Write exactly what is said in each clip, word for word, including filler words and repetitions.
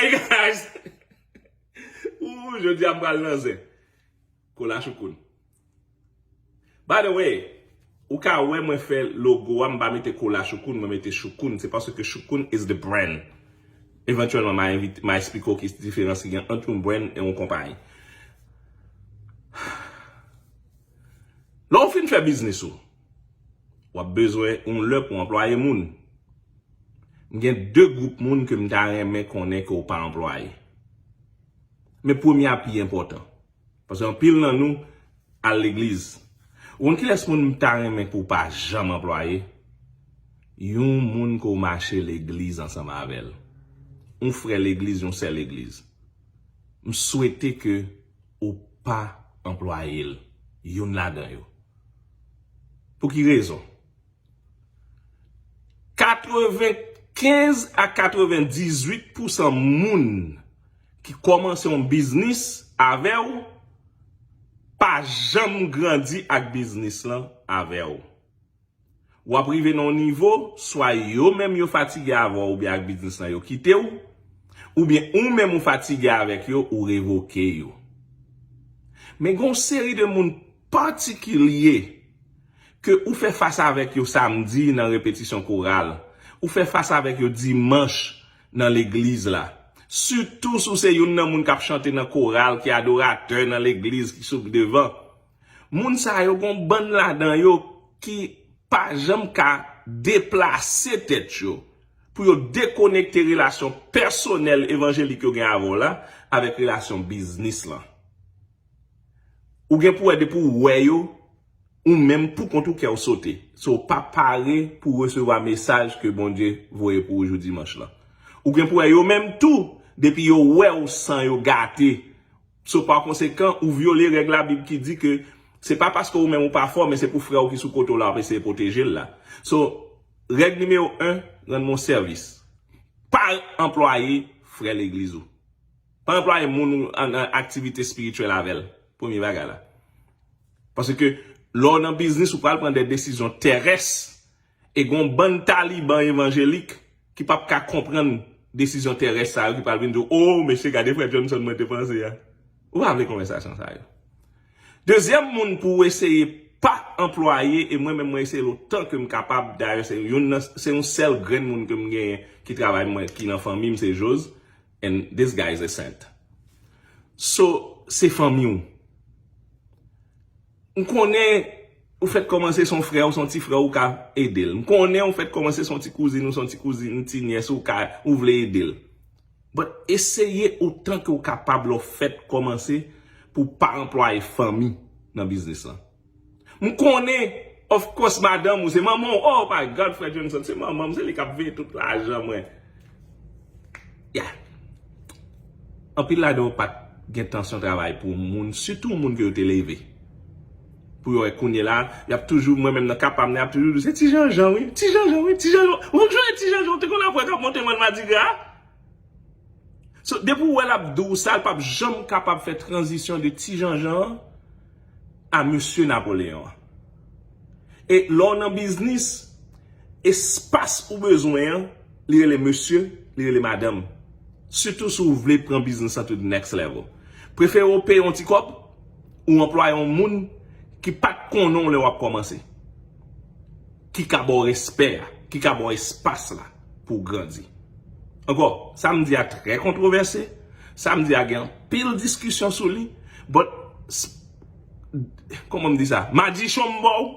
Hey guys! Ooh, jodi a m pral nan zen. Kola choukoun. By the way, ou ka wè mwen fè logo a, m pa mete Kola Choukoun, mwen mete Choukoun. Se paske Choukoun is the brand. Evantyèlman, m a envit-, m a eksplike w ki diferans ki gen ant yon brand e yon konpayi. Lè w fin fè biznis ou, w ap bezwen yon lè pou w anplwaye moun. M gen de gwoup moun ke m ta renmen konnen ke w pa anplwaye. Men premye a pi enpòtan. Paske anpil nan nou al legliz. Ou konn kilès moun m ta renmen pou w pa janm anplwaye? Yon moun ke w mache legliz ansanm avè l. Yon frè legliz, yon sè legliz. M swete ke ou pa anplwaye l, youn ladan yo. Pou ki rezon? Katrevenkenz a katrevendizuit pousan moun ki kòmanse yon biznis avè w pa janm grandi ak biznis lan avè w. W ap rive nan yon nivo, swa yo menm yo fatige avè w oubyen ak biznis lan yo kite w, oubyen ou menm ou fatige avèk yo, ou revoke yo. Men gen yon seri de moun patikilye ke ou fè fas avèk yo samdi nan repetisyon koral, ou fè fas avèk yo dimanch nan legliz la. Sitou si w se youn nan moun k ap chante nan koral, ki adoratè nan legliz, ki sou devan. Moun sa yo, gon bann ladan yo ki pa janm ka deplase tèt yo pou yo dekonekte relasyon pèsonèl evanjelik yo gen avè w la avèk relasyon biznis lan. Ou gen pou wè depi w wè yo, ou menm pou kont ou kè w sote. So, w pa pare pou w resevwa mesaj ke Bondye voye pou ou jou dimanch lan. Ou gen pou wè yo menm tou, depi yo wè w san yo gate. So, pa konsekan, ou vyole règ Labib ki di ke se pa paske ou menm ou pa fò, men se pou frè w ki sou kote w la, w ap eseye pwoteje l la. So, règ nimewo en, rann mwen sèvis. Pa anplwaye frè legliz ou. Pa anplwaye moun ou an, an aktivite espirityèl avè l. Premye bagay la. Paske lè w nan biznis, ou pral pran de desizyon terès. E gon bann taliban evanjelik ki p ap ka konprann desizyon terès sa yo, ki pral vin di w, "Oh, mesye, gade frè Johnson mwen te panse a." Ou pa vle konvèsasyon sa yo. Dezyèm moun pou w eseye pa anplwaye, e mwen menm mwen eseye l otan ke m kapab, dayè se youn nan, se yon sèl grenn moun ke m genyen ki travay mwen, ki nan fanmi m, se Jose, and this guy is a saint. So, se fanmi w. M konnen ou fèt kòmanse se yon frè w, se yon ti frè w, ou ka ede l. M konnen ou fèt kòmanse se yon ti kouzin ou, se yon ti kouzin, ti nyès ou ka, ou vle ede l. But eseye otan ke w kapab lè w fèt kòmanse pou w pa anplwaye fanmi nan biznis lan. M konnen, of course, madanm ou se manman w. Oh my God, frè Johnson, se manman m, se li k ap veye tout lajan mwen. Yeah. Anpil ladan yo pa t gen tansyon travay pou moun, sitou moun ke yo te leve. Pou yo wè kounye la, y ap toujou, mwen menm nan ka pa m nan, y ap toujou di, "Se Ti Janjan, wi, Ti Janjan, wi, Ti Janjan." Ou jwenn Ti Janjan, ou te konn ap wè k ap monte mòn Madigra? So, depi w wè l ap di w sa, l p ap janm kapab fè tranzisyon de Ti Janjan an a Mesye Napoleyon an. E lè w nan biznis, espas ou bezwen an, li rele mesye, li rele madanm. Sitou si w vle pran biznis lan to the next level. Prefere w peye yon ti kòb, ou anplwaye yon moun ki pa t konnen w lè w ap kòmanse. Ki ka ba w respè a, ki ka ba w espas la pou w grandi. Ankò, sa m di a trè kontwovèse, sa m di a gen anpil diskisyon sou li, but, s-, kòman m di sa? Madichon m ba w,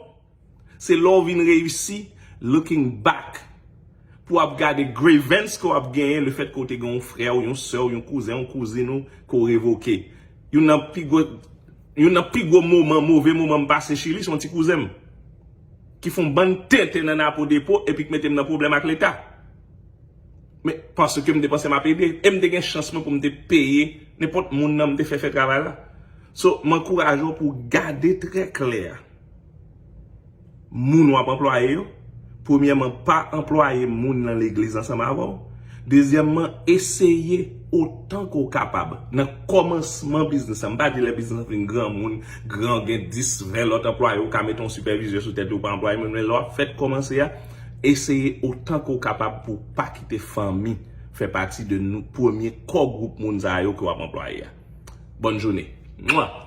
se lè w vin reyisi, looking back, pou w ap gade grievance ke w ap genyen, lefètke w te gen yon frè w, yon sè w, yon kouzen, yon kouzin ou, ke w revoke. Youn nan pi gwo, youn nan pi gwo moman, move moman m pase Chili, se yon ti kouzen m ki fè yon bann tenten nan Napo Depo epi k mete m nan pwoblèm ak Leta. Men, paske m te panse m ap ede, e m te gen chans mwen pou m te peye nenpòt moun nan m te fè fè travay la. So, m ankouraje w pou w gade trè klè. Moun w ap anplwaye yo, premyèman, pa anplwaye moun nan legliz ansanm avè w. Dezyèmman, eseye otan ke w kapab. Nan kòmansman biznis la, m pa di lè biznis lan fin granmoun, gran, gen dis, ven lòt anplwaye, ou ka mete yon sipèvizè sou tèt ou, pa anplwaye moun, men lè w ap fèt kòmanse a, eseye otan ke w kapab pou w pa kite fanmi, fè pati de nou premye kò gwoup moun sa yo ke w ap anplwaye a. Bòn jounen. Mwa!